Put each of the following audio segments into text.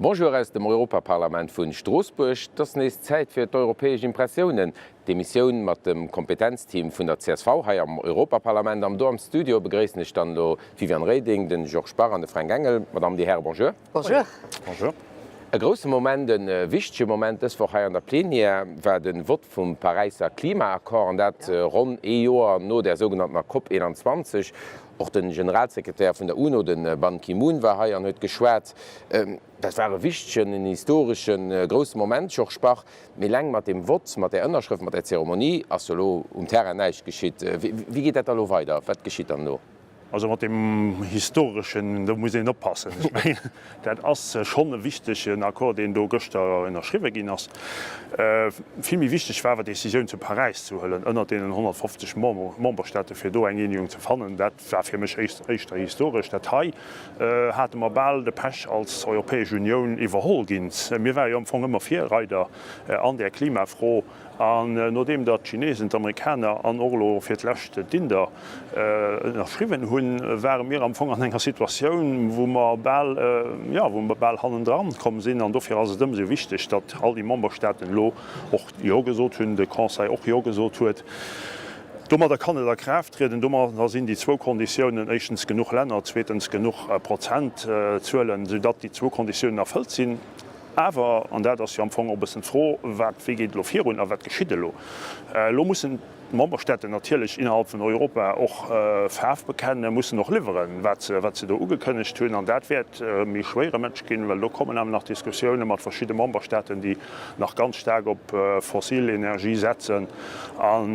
Bonjour aus dem Europaparlament vun Stroossbuerg. Et ass nees Zäit fir d'Europäesch Impressiounen, d'Emissioun mat dem Kompetenzteam vun der csv hei am Europaparlament. An do am Studio begréissen ech dann elo d'Viviane Reding, den Georges Bach an de Fränk Engel. Madame, Dir Häre, bonjour. Bonjour. Bonjour. E grousse Moment, e wichtege Moment dës Woch hei an der Plenière war de Vott vum Paräisser Klimaaccord, an dat ronn ee Joer no där sougenanntener Cop 21. Och de Generalsekretär vun der UNO, de Ban Ki-moon, war hei an huet geschwat. Dat war e wichtegen, en historeschen, grousse Moment, Georges Bach. Mee eleng mat deem Vott, mat där Ënnerschrëft, mat där Zeremonie ass jo elo um Terrain näischt geschitt. Wéi geet dat da elo weider? Wat geschitt dann elo? Also mat deem Historeschen, do muss een oppassen. Ech mengen, dat ass schonn e wichtegen Accord, deen do gëschter ënnerschriwwe ginn ass. Vill méi wichteg war awer d'Decisioun zu Paräis ze huelen, ënnert deenen 150 Memberstaaten, fir do eng Eenegung ze fannen. Dat war fir mech éischter historesch. Dat hei hate mer bal de Pech, als Europäesch Unioun iwwerholl ginn. Mir ware jo am Fong ëmmer Virreider an där Klimafro. An nodeem datt d'Chinesen, d'Amerikaner an och elo fir d'lescht d'Inder ënnerschriwwen hunn, ware mir am Fong an enger Situatioun, wou mer bal, jo, wou mer bal hannendran komm sinn. An dofir ass et ëmsou wichteg, datt all déi Memberstaaten elo och Jo gesot hunn, de Conseil och Jo gesot huet. Domadder kann et a Kraaft trieden. Domadder sinn déi zwou Konditiounen, éischtens genuch Länner, zweetens genuch Prozentzuelen, soudatt déi zwou Konditiounen erfëllt sinn. Awer, an dat ass jo am Fong och e bëssen d'Fro, wat, wéi geet elo virun a wat geschitt elo? Elo mussen d'Memberstaaten natierlech innerhalb vun Europa och Faarf bekennen, mussen och liwweren, wat se, wat se do ugekënnegt hunn. An dat wäert e méi schwéiere Match ginn, well do kommen awer nach Diskussioune mat verschidde Memberstaaten, déi nach ganz staark op fossil Energie setzen. An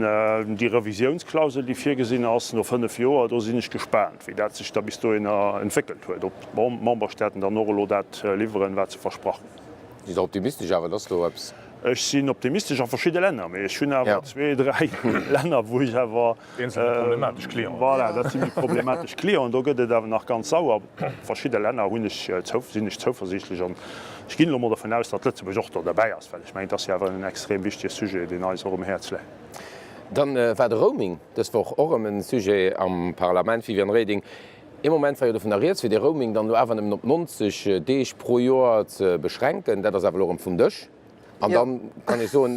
déi Revisiounsklausel, déi virgesinn ass no fënnef Joer, do sinn ech gespaant, wéi dat sech da bis dohinner entwéckelt huet. Memberstaaten dann och elo dat liwweren, wat se versprach hunn. Sidd Der optimistesch awer, dass do eppes. Ech sinn optimistesch a verschidde Länner, mee ech hunn awer zwee, dräi Länner, wou ech awer. Eenzel méi problematesch Clienten. Voilà, dat si méi problematesch Clienten. Do gëtt et awer nach ganz sauer. Verschidde Länner hunn ech, sinn ech zouversiichtlech an ech ginn elo mol dervun aus, datt Lëtzebuerg och do derbäi ass, well ech mengen, et ass jo awer en extrem wichtege Sujet, deen eis och um Häerz läit. Dann war de Roaming dës Woch och erëm e Sujet am Parlament. Viviane Reding, Ee Moment war jo dovunner rieds, fir dee Roaming dann elo awer nëmmen op 90 Deeg pro Joer ze beschränken. Dat ass awer elo erëm vum Dësch. An dann kann ee soen,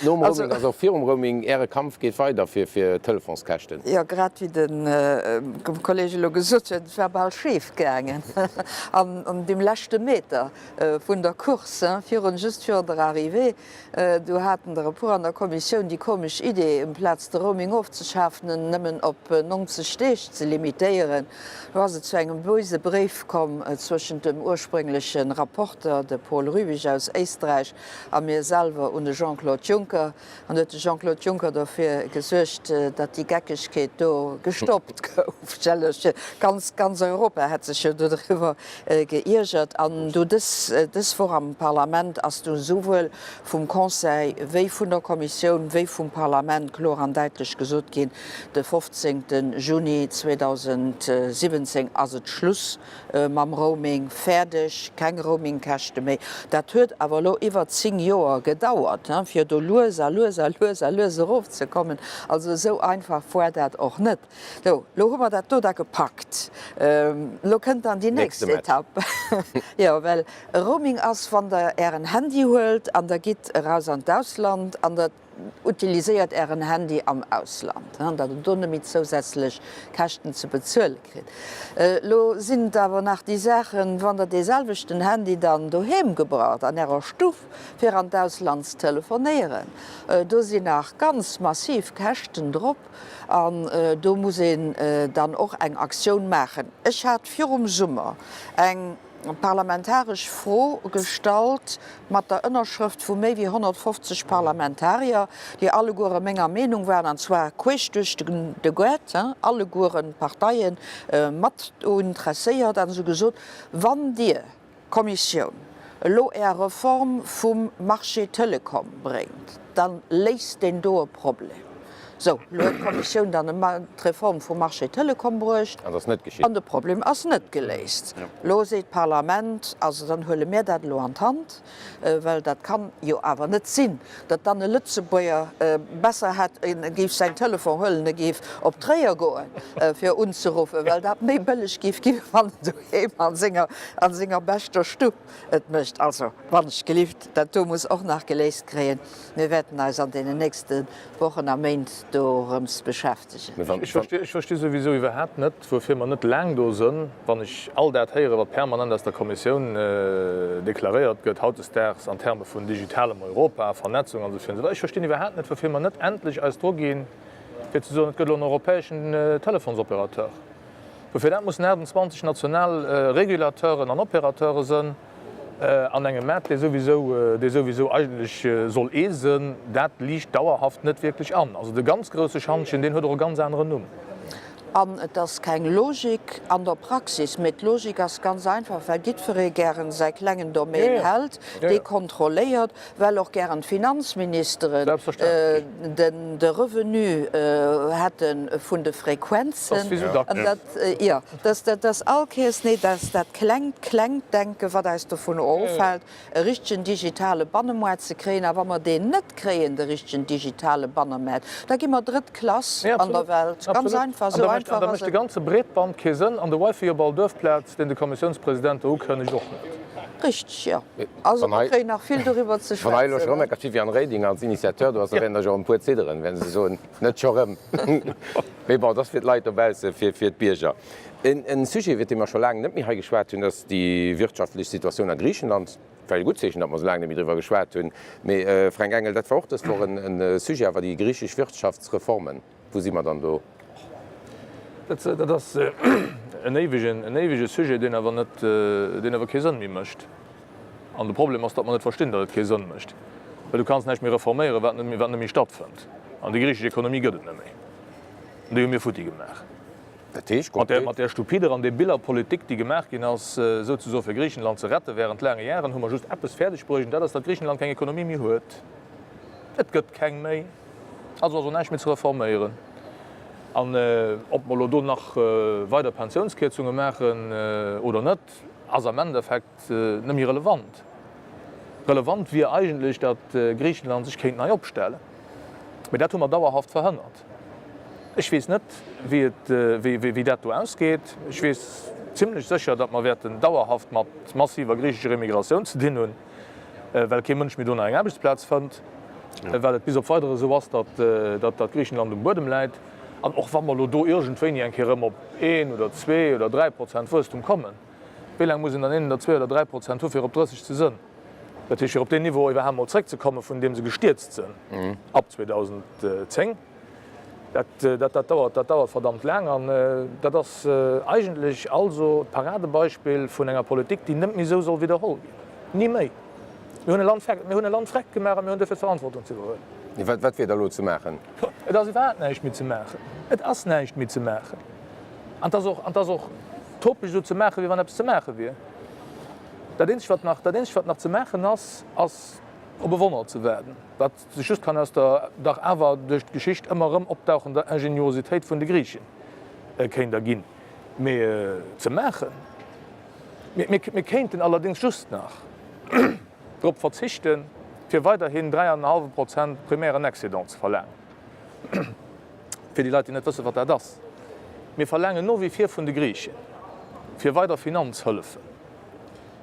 nom Roaming ass och virum Roaming, Äre Kampf geet weider fir d'Telefonskäschten. Jo, grad wéi de Kolleg elo gesot huet, et war bal scheef gaangen an deem leschte Meter vun der Course, virun, just virun der Arrivée. Do haten der e puer an der Kommissioun déi komesch Idee, amplaz de Roaming ofzeschafen, en nëmmen op 90 Deeg ze limitéieren. Do ass et zu engem böse Bréif komm zwëschent dem urspréngleche Rapporter, de Paul Rübig aus Éisträich, a mir selwer un de Jean-Claude Juncker. An huet de Jean-Claude Juncker dofir gesuergt, datt déi Geckegkeet do gestoppt gouf. Stellt Iech vir, ganz, ganz Europa hätt sech jo dodriwwer Geiergert. An do dës, dës Woch am Parlament ass du esouwuel vum Conseil wéi vun der Kommissioun wéi vum Parlament kloer an däitlech gesot ginn, de 15. Juni 2017 ass et Schluss mam Roaming, fäerdeg, keng Roamingkäschte méi. Dat huet awer elo iwwer 10 Joer gedauert, fir do lues a lues a lues a lues erofzekommen. Also esou einfach war dat och net. Sou, lo hu mer dat do da gepackt. Lo kënnt dann déi nächst Etapp. Jo, well e Roaming ass, wann Der Ären Handy huelt an Der gitt eraus an d'Ausland an Der utiliséiert Ären Handy am Ausland, datt Der do net méi zousätzlech Käschten ze bezuele kritt. Lo sinn et awer nach déi Saachen, wann Der dee selwechten Handy dann doheem gebraucht, an Ärer Stuff, fir an d'Ausland ze telefonéieren, do sinn nach ganz massiv Käschten drop. An do muss een dann och eng Aktioun maachen. Ech hat virum Summer eng parlamentaresch Fro gestallt mat der Ënnerschrëft vu méi wéi 150 Parlamentarier, déi alleguere menger Meenung waren, an zwar queesch duerch de Goart, allegueren d'Parteie mat do interesséiert, an se hu gesot, Wann Dir Kommissioun elo Är Reform vum Marché Telecom bréngt, da léist deen do e Problem. Sou, elo huet d'Kommissioun dann d'Reform vum Marché Télécom bruecht. An dat ass net geschitt. An de Problem ass net geléist. Elo seet d'Parlament, also dann huele mir dat elo an d'Hand, well dat kann jo awer net sinn, datt dann e Lëtzebuerger besser hätt, e géif säin Telefon huelen, e géif op Tréier goen, fir unzeruffen, well dat méi bëlleg géif ginn, wann en doheem a senger, a senger beschter Stuff et mécht. Also, wann ech gelift, dat do muss och nach geléist kréien. Mir wäerten eis an deenen nächste Wochen a Méint dorëms beschäftegen. Ech versti souwisou iwwerhaapt net, woufir mer net laang do sënn, wann ech all dat héieren, wat permanent aus der Kommissioun deklaréiert gëtt hautdesdaags an Terme vun digitalem Europa, Vernetzung an esou virun esou weider. Ech verstinn iwwerhaapt net, woufir mer net endlech eis dru ginn, fir ze soen, et gëtt elo en europäeschen Telefonsopérateur. Woufir dat mussen 28 national Regulateuren an Opérateure sënn an engem Maart, dee souwisou, dee souwisou eigentlech soll ee sënn, dat liicht dauerhaft net wierklech an. Also de ganz grousse Schantjen, deen huet och e ganz aneren Numm. An et ass keng Logik an der Praxis, mee d'Logik ass ganz einfach, well jiddweree gären säi klengen Domaine hält, dee kontrolléiert, well och gären d'Finanzministeren de Revenu hätte vun de Frequenzen. An dat, jo, dat ass all Kéiers, nee, dat ass dat klengt, klengt Denken, wat eis dovun ofhält, e richtegen digitale Bannemoart ze kréien. A wa mer deen net kréien, de richtegen digitale Bannermaart, da gi mer drëtt Klass an der Welt. Ganz einfach, esou einfach ass et. An da mécht de ganze Breetband kee Sënn an de Wifi op all Duerfplaz, deen de Kommissiounspresident do ukënnegt, och net. Richteg, jo. Also mer kréien nach vill doriwwer ze Wann hei elo scho rëm eng Kéier d'Viviane Reding als Initiateur do ass, da wäerten der jo erëm e puer zidderen, wäerten se soen, net scho rëm. Mee bon, et ass fir d'Leit dobausse, fir d'Bierger. En Sujet, iwwert dee mer scho laang net méi hei geschwat hunn, ass déi wirtschaftlech Situatioun a Griichenland. Vläicht e gutt Zeechen, datt mer esou laang net méi driwwer geschwat hunn. Mee Fränk Engel, dat war och dës Woch e Sujet, awer déi griichesch Wirtschaftsreformen. Wou si mer dann do? Dat ass en éiwegen, en éiwege Sujet, deen awer net, deen awer kee Sënn méi mécht. An de Problem ass, datt mer net verstinn, datt et kee Sënn mécht. Well du kanns näischt méi reforméieren, wat net méi, wat net méi stattfënnt. An déi griichesch Ekonomie gëtt et net méi. An déi hu mir futti gemaach. Dat heescht Mat där, konkret? mat där stupider an debiller Politik, déi gemaach ginn ass, souzesoe fir Griichenland ze rette während laange Jaren, hu mer just eppes fäerdeg bruecht, an dat ass, datt Griichenland keng Ekonomie méi huet. Et gëtt keng méi. Also ass och näischt méi ze reforméieren. An ob mer elo do nach weider Pensiounskierzunge maachen oder net, ass am Endeffekt net méi relevant. Relevant wier eigentlech, datt Griichenland sech kéint nei opstellen. Mee dat hu mer dauerhaft verhënnert. Ech weess net, wéi et, wéi dat do ausgeet. Ech weess zimlech sécher, datt mer wäerten dauerhaft mat massiver griichescher Immigratioun ze dinn hunn, well kee Mënsch méi do nach eng Aarbechtsplaz fënnt, well et bis op Weideres esou ass, datt, datt Griichenland um Buedem läit. An och wa mer elo do iergendwéini eng Kéier erëm op een oder zwee oder 3% Wuesstum kommen, wéi laang muss een dann een oder zwee oder 3% hu fir op 30 ze sënn? Dat heescht, fir op deen Niveau iwwerhaapt mol zréckzekommen, vun deem se gestierzt sënn ab 2010, dat, dat, dat dauert, dat dauert verdammt laang. An dat ass eigentlech also d'Paradebeispill vun enger Politik, déi net méi esou soll widderholl ginn. Ni méi! Mir hunn e Land fäerdeg, mir hunn e Land vreckt gemaach a mir hunn duerfir d'Verantwortung ze iwwerhuelen. Mee wat, wat wier da elo ze maachen? Et ass iwwerhaapt näischt méi ze maachen. Et ass näischt méi ze maachen. An et ass och, an et ass och topeg esou ze maachen, wéi wann eppes ze maache wier. Dat eenzegt wat nach, dat eenzegt wat nach ze maachen ass, ass op e Wonner ze waarden, wat sech just kann aus der dach awer duerch d'Geschicht ëmmer erëm opdauchender Ingeniositéit vun de Griichen kéint erginn. Mee ze maachen, mir, mir, mir kéinten allerdéngs just nach drop verzichten, fir weiderhin 3,5 Prozent primären Excédent ze verlaangen. Fir déi Leit, déi net wëssen, wat dat ass, Mir verlaangen no wie vir vun de Griichen, fir weider Finanzhëllefen,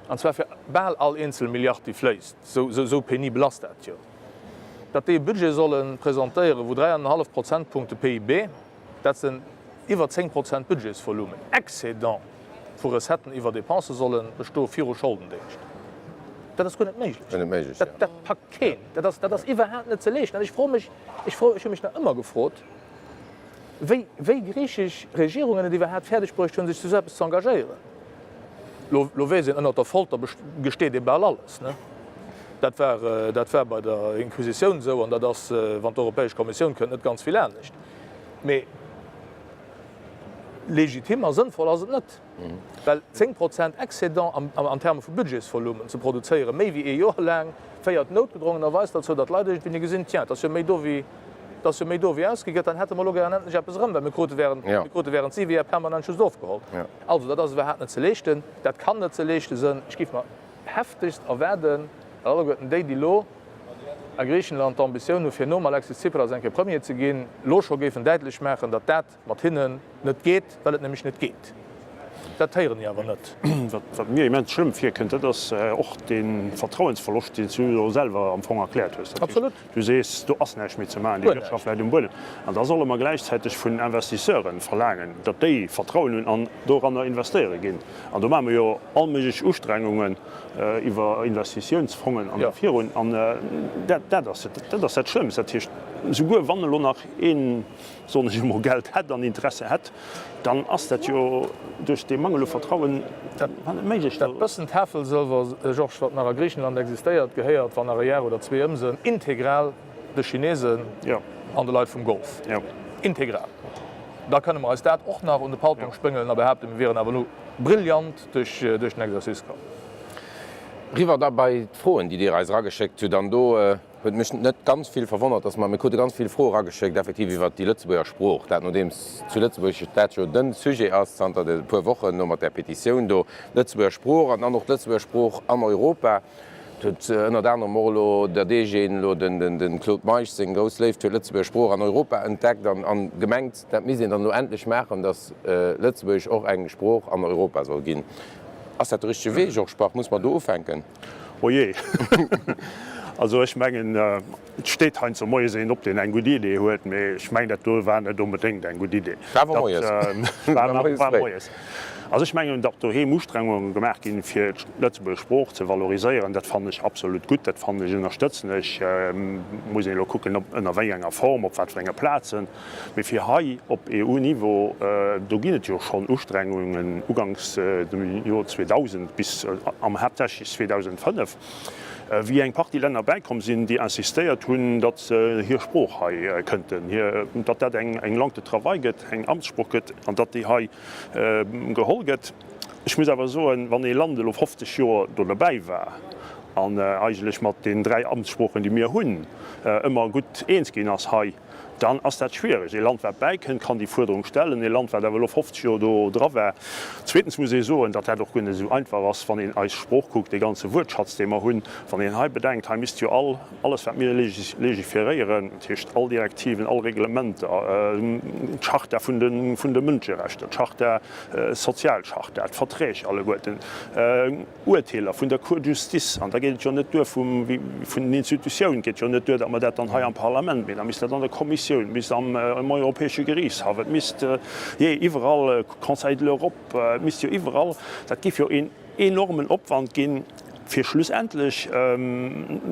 an zwar fir bal all eenzel Milliard, déi fléisst, esou penibel ass dat jo, datt déi e Budget solle presentéieren, wou 3,5 Prozentpunkte PIB, dat sinn iwwer 10 Prozent Budgetsvolumen, Excédent vu Recetten iwwer Dépensë solle bestoe viru Scholdendéngscht. Dat ass guer net méiglech. Dat packt keen. Dat ass iwwerhaapt net ze leeschten. An ech froe mech, Ech fro, ech hu mech nach ëmmer gefrot, wéi, wéi griichesch Regierungen et iwwerhaapt fäerdeg bruecht hunn, sech zu esou eppes ze engagéieren. Lo, lo weess een, ënnert der Folter gesteet ee bal alles, ne? Dat war, dat war bei der Inquisitioun esou an dat ass, wann d'Europäesch Kommissioun kënnt, net ganz vill anescht. Mee legitim a sënnvoll ass et net. Well 10 Prozent Excédent an Terme vu Budgetsvolumen ze produzéieren, méi wéi ee Joer laang, féiert noutgedrongenerweis derzou, datt d'Leit iergendwéini gesinn, tiens, et ass jo méi do wéi. Et ass jo méi do wéi ausgi gëtt, dann hätte mer elo gären endlech eppes erëm, well mir krute während, mir krute während siwe Jar permanent just ofgeholl. Also dat ass iwwerhaapt net ze leeschten, dat kann net ze leeschte sënn. Ech géif mer heftegst erwaarden, datt alleguerten déi, déi elo a Griichenland d'Ambitioun hu fir nom Alexis Tsipras eng Kéier Premier ze ginn, elo scho géifen däitlech maachen, datt dat mat hinnen net geet, well et nämlech net geet. Dat héieren ech awer net. Wat mir immens schlëmm virkënnt, dat ass och dee Vertrauensverloscht, deen s du elo selwer am Fong erkläert hues. Dat heescht, du sees, do ass näischt méi ze maachen, déi Wirtschaft läit um Buedem. An da solle mer gläichzäiteg vun Investisseuren verlaangen, datt déi Vertrauen hunn an doranner investéiere ginn. An do maache mer jo all méiglech Ustrengungen iwwer Investitiounsfongen an esou virun. An dat ass dat Schlëmmst. Dat heescht, souguer wann elo nach een, soen ech emol, Geld hätt an Interesse hätt, dann ass dat jo duerch dee Mangel u Vertrauen net méiglech. Dat bëssen Tafelsëlwer, Georges, wat nach a Griichenland existéiert, gehéiert, wann nach e Jar oder zwee ëm sënn, integral de Chinesen an de Leit vum Golf. Integral. Da kënne mer eis dat och nach un de Paltong spéngelen a behaapten, mir wieren awer elo brillant duerch den Exercice komm. Riwwer da bei d'Froen, déi Dir eis erageschéckt hutt. An do huet mech net ganz vill verwonnert, dass mer, mir krute ganz vill Froe erageschéckt effektiv iwwert déi Lëtzebuerger Sprooch, dat nodeems zu Lëtzebuerg dat jo de Sujet ass zanter e puer Wochen, no mat där Petitioun do, d'Lëtzebuerger Sprooch an dann och d'Lëtzebuerger Sprooch an Europa. Et huet ënnert anerem och elo der DG elo de Claude Meisch seng grouss Léift fir d'Lëtzebuerger Sprooch an Europa entdeckt an gemengt, dat misst een dann elo endlech maachen, dass Lëtzebuergesch och eng Sprooch an Europa soll ginn. Ass dat de richtege Wee, Georges Bach? Muss mer do ufänken? O jee! Also ech mengen, et steet heiansdo moies een op, deen eng gutt Idee huet, mee ech mengen, dat do war net onbedéngt eng gutt Idee. War awer moies. War moies. Also ech mengen, datt doheem Ustrengunge gemaach ginn, fir d'Lëtzebuerger Sprooch ze valoriséieren, dat fannen ech absolut gutt, dat fannen ech, ënnerstëtzen ech. Muss een elo kucken, op ënner wéi enger Form, op wat fir enge Plazen. Mee fir hei op EU-Niveau, do ginn et jo schonn Ustrengungen, uganks dem Joer 2000 bis am haaptsächlech 2005, wéi eng Partie Länner bäikomm sinn, déi insistéiert hunn, datt se hir Sprooch hei kënnten, datt dat eng Langue de travail gëtt, eng Amtssprooch gëtt an datt déi hei geholl gëtt. Ech muss awer soen, wann ee Land elo 50 Joer do dobäi war an eigentlech mat den dräi Amtssproochen, déi mir hunn, ëmmer gutt eens ginn ass hei, Dann ass dat schwiereg. Ee Land, wat bäikënnt, kann déi Fuerderung stellen. Ee Land, wat awer elo 50 Joer do dra war. Zweetens muss ee soen, datt dat och guer net esou einfach ass, wann een eis Sprooch kuckt, dee ganze Wuertschatz, dee mer hunn. Wann een hei bedenkt, hei misst jo all, alles, wat mir legiferéieren, dat heescht all Direktiven, all Reglementer, d'Charta vun de, vun de Mënscherechter, d'Charta, d'Sozialcharta, d'Verträg alleguerten, Urteeler vun der Cour de justice, an da geet et jo net duer vum, vun den Institutiounen, et geet jo net duer, datt mer dat dann hei am Parlament, mee da misst dat an der Kommissioun, misst am Europäesche Geriichtshaff, et misst, jee, iwwerall, Conseil de l'Europe, et misst jo iwwerall, dat géif jo een enormen Opwand ginn, fir schlussendlech,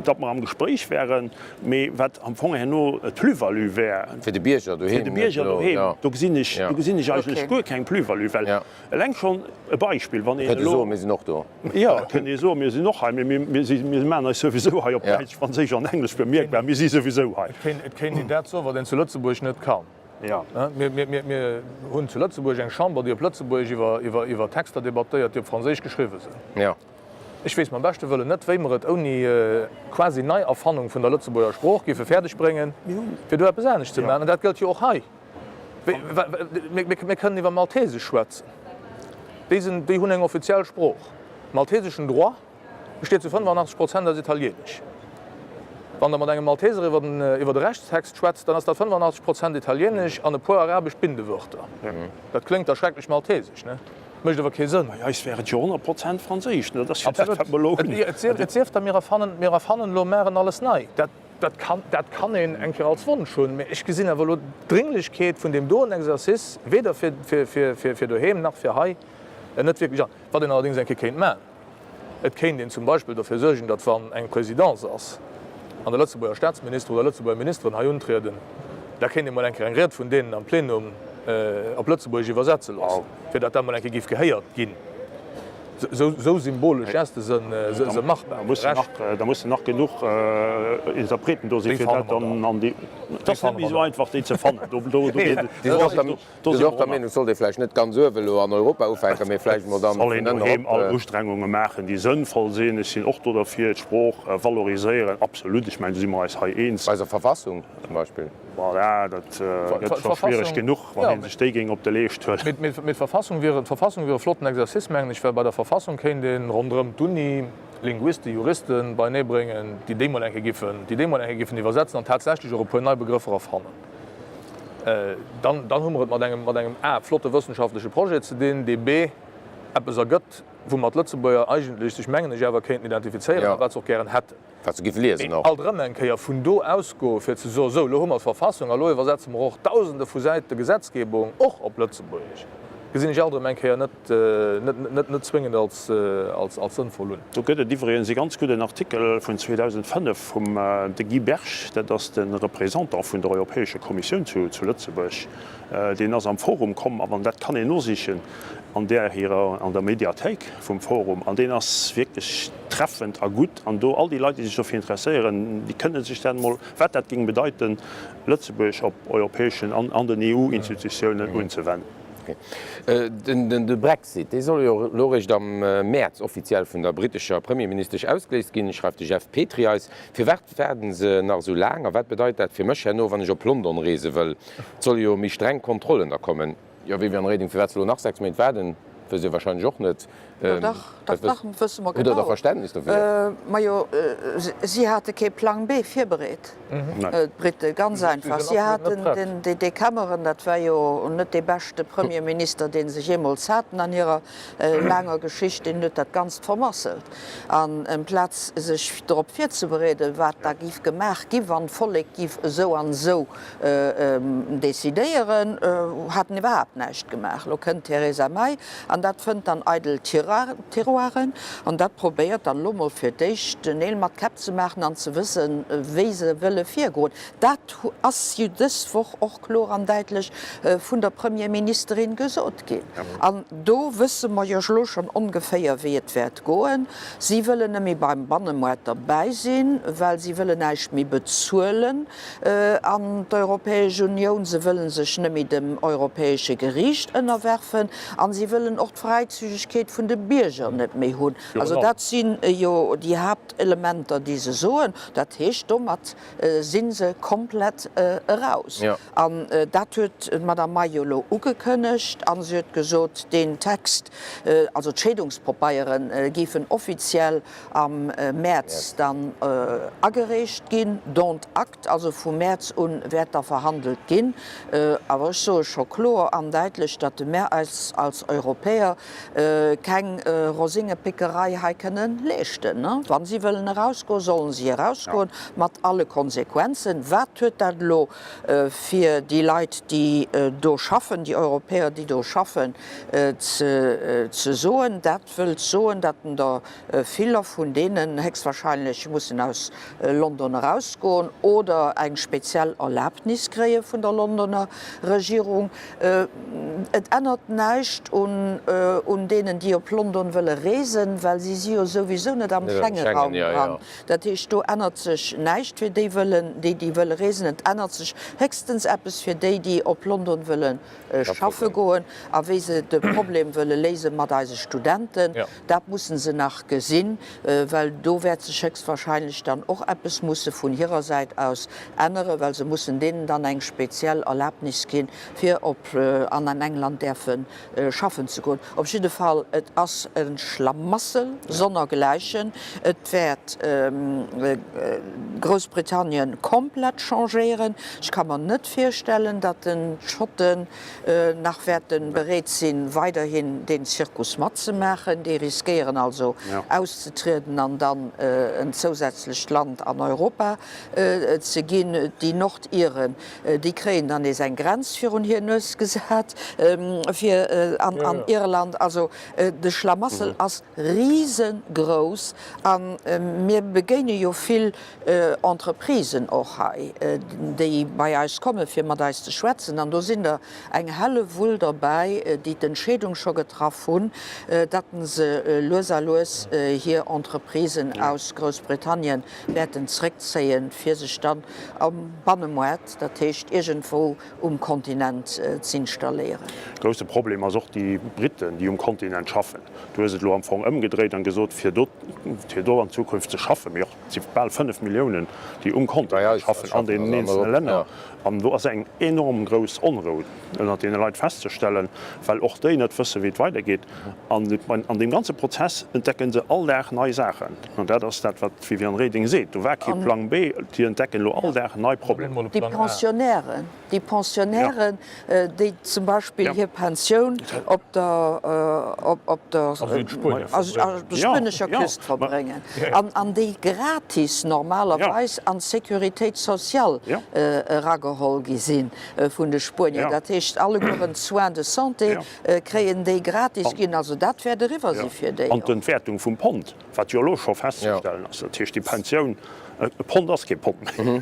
datt mer am Gespréich wären, mee wat am Fong herno d'Plus-value wär. Fir de Bierger doheem. Fir de Bierger doheem, do gesinn ech, do gesinn ech eigentlech guer keng Plus-value, well Eleng schonn e Beispill, wann een elo. Kënnt ee soen, mir sinn och do. Jo, kënnt ee soen, mir sinn och hei, mee mir si, mir maachen eis souwisou hei op Däitsch, Franséisch an Englesch bemierkbar. Mir si souwisou hei. Et kéint een dat soen, wat een zu Lëtzebuerg net kann. Jo. Mir hunn zu Lëtzebuerg eng Chamber, déi op Lëtzebuergesch iwwer Texter debattéiert, déi op Franséisch geschriwwe sinn. Jo. Ech weess mam beschte Wëllen net, wéi mer et ouni quasi Neierfannung vun der Lëtzebuerger Sprooch géife fäerdegbréngen, fir do eppes anescht ze maachen. An dat gëllt jo och hei. Mir kënnen iwwer Maltesesch schwätzen. Déi sinn, déi hunn eng offiziell Sprooch. Malteseschen Droit besteet zu 85 Prozent aus Italieenesch. Wann Der mat engem Malteser iwwer den, iwwer e Rechtstext schwätzt, dann ass dat 85 Prozent Italieenesch an e puer arabesch Bindewörter. Dat kléngt da schrecklech maltesesch, ne? Mécht awer kee Sënn. Bei eis wär et jo 100 Prozent Franséisch, ne? Dat ass jo dat, wat mer elo hunn. Absolut. Et sief da, mir erfannen, mir erfannen elo, maachen alles nei. Dat. Dat kann, dat kann een eng Kéier als Wonsch hunn, mä ech gesinn awer elo d'Dringlechkeet vun deem doen Exercice weder fir, fir, fir, fir, fir doheem nach fir hei net wierklech an. Wat een allerdéngs eng Kéier kéint maachen, Et kéint een zum Beispill derfir suergen, datt wann eng Présidence ass an de Lëtzebuerger Statsminister oder Lëtzebuerger Ministeren hei untrieden, da kéint ee mol eng Kéier eng Ried vun deenen am Plenum op Lëtzebuergesch iwwersetze loossen, fir datt dat mol eng Kéier géif gehéiert ginn. Esou symbolesch Geste se machbar. Da mussen nach genuch Interpreten do sinn, fir dat dann an déi. Et ass net méi esou einfach, déi ze fannen. Do sinn och der Meenung, sollt ee vläicht net ganz uewe elo an Europa ufänken, mee vläicht emol dann vun ënnen erop. Soll een doheem all Ustrengunge maachen, déi sënnvoll sinn. Ech sinn och do derfir, d'Sprooch valoriséieren, absolut. Ech mengen, do si mer eis hei eens. Bei eiser Verfassung zum Beispill. Voilà, dat gëtt scho schwiereg genuch, wann ee sech déi géing op de Leescht huelen. Mee d'Verfassung wier, d'Verfassung wier e flotten Exercice, mengen ech, well bei der Verfassung kéint ee ronderëm d'Uni Linguisten, Juristen beienee bréngen, déi déi mol eng Kéier giffen, déi déi mol eng Kéier giffen iwwersetzen an tatsächlech och e puer nei Begrëffer erfannen. Dann, dann hu mer et mat engem, mat engem a flotte wëssenschaftleche Projet ze dinn, dee b eppes ergëtt, woumat d'Lëtzebuerger eigentlech sech, mengen ech, awer kéinten identifizéieren a wat se och gären hätten. Wat se géife liesen och. Alt erëm eng Kéier vun do ausgoe fir ze soen, sou, elo hu mer d'Verfassung a elo iwwersetze mer och Dausende vu Säite Gesetzgebung och op Lëtzebuergesch, gesinn ech alt erëm eng Kéier net, net, net zwéngend als, als, als sënnvoll un. Do gëtt et iwwregens ee ganz gudden Artikel vun 2005 vum de Guy Berg, dat ass de Représentant vun der Europäescher Kommissioun zu, zu Lëtzebuerg. Deen ass am Forum komm, an dat kann een nosichen an där hirer, an der Mediathéik vum Forum, an deen ass wierklech treffend a gutt. An do all déi Leit, déi sech dofir interesséieren, déi kënne sech dat emol, wat dat géing bedeiten, Lëtzebuerg op europäeschen an an den EU-Institutiounen unzewennen. De Brexit, dee soll jo elo eréischt am Mäerz offiziell vun der brittescher Premierministesch ausgeléist ginn, schreift de Jeff Petry eis. Firwat waarden se nach esou laang a wat bedeit dat fir mech herno, wann ech op London reese wëll? Et solle jo méi streng Kontrollen da kommen. Jo, Viviane Reding, firwat se elo nach 6 Méint waarden, wësst Dir wahrscheinlech och net. Jo, dach, dach, dach, wësse mer Hutt Der da genau. Verständnis dofir? Majo, si hate kee Plang B virbereet, d'Brite, ganz einfach. Si haten den dee Cameron, dat war jo net dee beschte Premierminister, dee se jeemools haten an hirer laanger Geschicht, deen huet dat Ganzt vermasselt. An amplaz sech drop virzebereeden, wat da giff gemaach gi wann d'Vollek giff esou an esou Decidéieren hat en iwwerhaapt näischt gemaach. Lo kënnt d'Theresa May an dat fënnt dann eidel Tiroiren an dat probéiert dann elo mol fir d'éischt Neel mat Käpp ze maachen an ze wëssen, wéi se wëlle virgoen. Dat ass jo dës Woch och kloer an däitlech vun der Premierministerin gesot ginn. An do wësse mer jo elo schonn ongeféier, wéi et wäert goen. Si wëllen net méi beim Bannemoart derbäi sinn, well si wëllen näischt méi bezuelen. An d'Europäesch Unioun, se wëllen sech net méi dem europäesche Geriicht ënnerwerfen an si wëllen och d'Fräizügegkeet vun de Bierger net méi hunn. Also dat si jo déi Haaptelementer, déi se soen. Dat heescht, domat si se komplett eraus. An dat huet d'Madame May jo elo ugekënnegt a si huet gesot, deen Text, also d'Scheedungspopeiere géifen offiziell am Mäerz dann agereecht ginn, dont acte. Also vum Mäerz un wäert da verhandelt ginn. Awer ech soe scho kloer an däitlech, datt mär eis als Europäer keng Rosingepickerei hei kënnen leeschten. Wa si wëllen erausgoen, sollen si erausgoen, mat alle Konsequenzen. Wat huet dat elo fir déi Leit, déi do schaffen, déi Europäer, déi do schaffen, ze soen? Dat wëllt soen, datt en der Viller vun deenen héchstwahrscheinlech mussen aus London erausgoen oder eng speziell Erlabnis kréie vun der Londoner Regierung. Et ännert näischt un deenen, déi op London wëlle reesen, well si si jo souwisou net am Schengenraum dran. Dat heescht, do ännert sech näischt fir déi wëllen, déi déi wëlle reesen. Et ännert sech héchstens eppes fir déi, déi op London wëlle schaffe goen a wéi se de Problem wëlle léise mat eise Studenten, dat musse se nach gesinn, well do wäert sech héchstwahrscheinlech dann och eppes musse vun hirer Säit aus änneren, well se mussen deenen dann eng speziell Erlaabnis ginn, fir op an an England däerfe schaffen ze goen. Op jidde Fall, et ass e Schlamassel sonnergläichen. Et wäert Groussbritannien komplett changéieren. Ech ka mer net virstellen, datt d'Schotten nach wäerte bereet sinn, weiderhin deen Zirkus matzemaachen. Déi riskéieren also auszetrieden an dann en zousätzlecht Land an Europa ze ginn. Déi Nordiren, Déi kréien dann nees eng Grenz virun hir Nues gesat fir an Irland. Also de Schlamassel ass risegrouss a mir begéine jo vill Entreprisen och hei, déi bei eis komme fir mat eis ze schwätzen. An do sinn der eng Hellewull derbäi, déi d'Entscheedung scho getraff hunn, datt se lues a lues hir Entreprisen aus Groussbritannien wäerten zréckzéien, fir sech dann am Bannemoart, dat heescht iergendwou um Kontinent, z'installéieren. Grousse Problem ass och déi Briten, déi um Kontinent schaffen. Du hues et elo am Fong ëmgedréit an gesot, fir do. fir do an Zukunft ze schaffen, mee och, et si bal 5 Milliounen, déi um Kontinent schaffen an deenen eenzelne Länner. An do ass eng enorm grouss Onrou ënnert deene Leit festzestellen, well och déi net wëssen, wéi et weidergeet. An an deem ganze Prozess entdecken se all Dag nei Saachen. An dat ass dat, wat d'Viviane Reding seet, Do war kee Plang B, déi entdecken elo all Dag nei Problemer. Déi Pensionnairen, déi Pensionnairen, déi zum Beispill hir Pensioun op der, op der spuenescher Küst verbréngen an déi gratis normalerweis an d'Sécurité sociale erageholl gi si vun de Spuenier, dat heescht allegueren d'Soins de santé kréien déi gratis ginn. Also dat wäert eriwwer si fir déi och. An d'Entwäertung vum Pond, wat jo elo scho festzestellen ass, dat heescht déi Pensioun, e Pond ass kee Pond méi.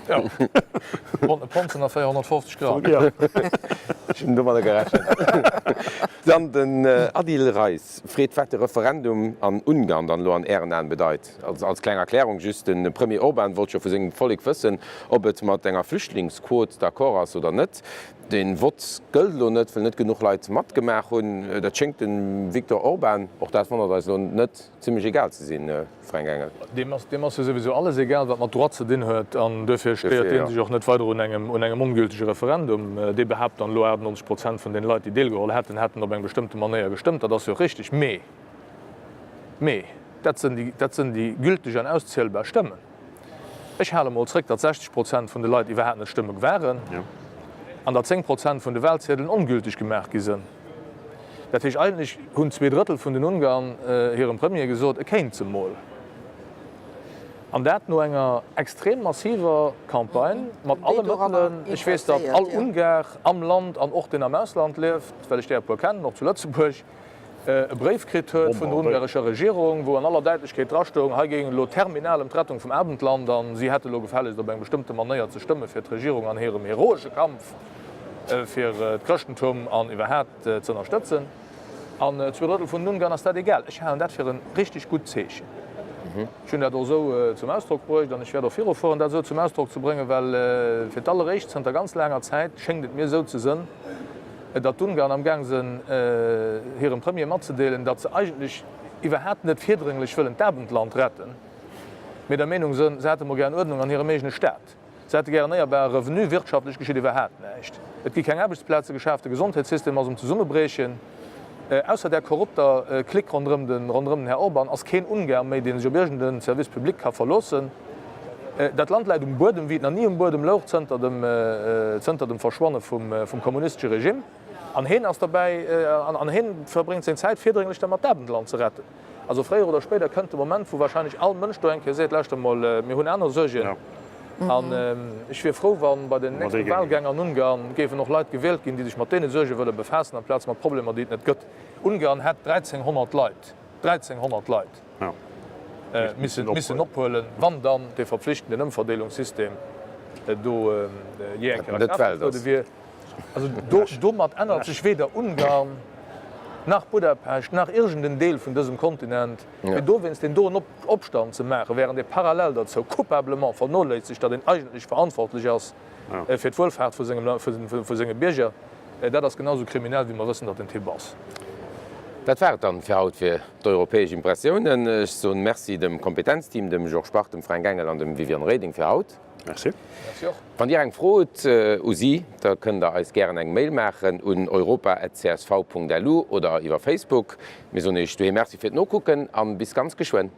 Jo, e Pond sinn der 450 Gramm. Ech hunn domadder gerechent. Dann den Adil Reis freet, wat de Referendum an Ungarn dann elo an Ären Aen bedeit. Also als kleng Erklärung just, de Premier Orban wollt jo vu sengem Vollek wëssen, ob et mat enger Flüchtlingsquot d'accord ass oder net. De Vott gëllt elo net, well net genuch Leit matgemaach hunn. Dat schéngt dem Viktor Orban, och dat wonnert eis elo net, zimmlech egal ze sinn. Fränk Engel. Deem ass, deem ass jo souwisou alles egal, wat mat Droit ze dinn huet, an duerfir stéiert dee sech och net weider un engem, un engem ongültege Referendum. Dee behaapt dann elo, 98 Prozent vun den Leit, déi deelgeholl hätten, hätten op eng bestëmmte Manéier gestëmmt. Dat ass jo och richtig. Mee, mee dat sënn déi, dat sënn déi gülteg an auszielbar Stëmmen. Ech hale mol zrëck, datt 60 Prozent vun de Leit iwwerhaapt net stëmme waren an datt 10 Prozent vun de Wahlziedelen ongülteg gemaach gi sënn. Dat heescht, eigentlech hunn zweedrëttel vun den Ungarn hirem Premier gesot, e kéint se mol. An dat no enger extrem massiver Campagne mat alle Mëttelen. Ech weess, datt all Ungar am Land an och deen am Ausland lieft, well ech där e puer kennen, och zu Lëtzebuerg, e Bréif kritt huet vun der ungarescher Regierung, wou an aller Däitlechkeet drastoung, hei géing et elo terminal ëm d'Rettung vum Abendland an si hätte elo gefällegst op eng bestëmmte Manéier ze stëmme fir d'Regierung an hirem heroesche Kampf fir d'Chrëschtentum an iwwerhaapt ze ënnerstëtzen. An zwou Drëttel vun den Ungarn ass dat egal. Ech halen dat fir e richteg gutt Zeechen. Ech hunn dat och esou zum Ausdrock bruecht an ech wäert och virufueren, dat esou zum Ausdrock ze bréngen, well fir d'alleréischt zënter ganz laanger Zäit schéngt et mir esou ze sënn, datt d'Ungarn amgaang sënn, hirem Premier matzedeelen, datt se eigentlech iwwerhaapt net virdrénglech wëllen d'Abendland retten, mee der Meenung sënn, se hätte mol gären Uerdnung an hirem eegene Staat. Se hätte gären éierbare Revenu, wirtschaftlech geschitt iwwerhaapt näischt. Et gi keng Aarbechtsplaze geschaf, de Gesondheetssystem ass um Zesummebriechen. Ausser där korrupter Clique ronderëm den ronderëm den Här Orban ass keen Ungar méi, dee sech op iergend e Service public ka verloossen. Dat Land läit um Buedem, wéi et nach ni um Buedem louch zënter dem zënter dem Verschwanne vum vum kommunistesche Regime. An heen ass derbäi an heen verbréngt seng Zäit virdrénglech dermat, d'Abendland ze retten. Also fréier oder spéider kënnt de Moment, wou wahrscheinlech all Mënsch do eng Kéier seet, Lauschter mol, mir hunn aner Suergen. An ech wier frou, wa bei den nächste Wahlgäng an Ungarn géifen och Leit gewielt ginn, déi sech mat deene Suerge wëlle befaassen, amplaz mat Problemer, déi et net gëtt. Ungarn hätt 1.300 Leit, 1.300 Leit missen ophuelen, wann dann dee verpflichtenden Ëmverdeelungssystem do jee eng Kéier a Kraaft getruede wier. Also domat ännert sech weder Ungarn, nach Budapest, nach iergend en Deel vun dësem Kontinent. Mee dowéinst deen doen Opstand ze maachen, während ee parallel derzou coupablement vernoléissegt, datt een eigentlech verantwortlech ass fir d'Wuelfahrt vu sengem vu senge Bierger, dat ass genau esou kriminell, wéi mer wëssen, datt den Typ ass. Dat war et dann fir haut fir d'europäesch Impressiounen. Ech soen Merci dem Kompetenzteam, dem Georges Bach, dem Fränk Engel an dem Viviane Reding fir haut. Merci. Merci och. Wann Dir eng Fro hutt u si, da kënnt Der eis gären eng Mail maachen un europa@csv.lu oder iwwer Facebook. Mir soen Iech doheem Merci fir d'Nokucken an bis ganz geschwënn.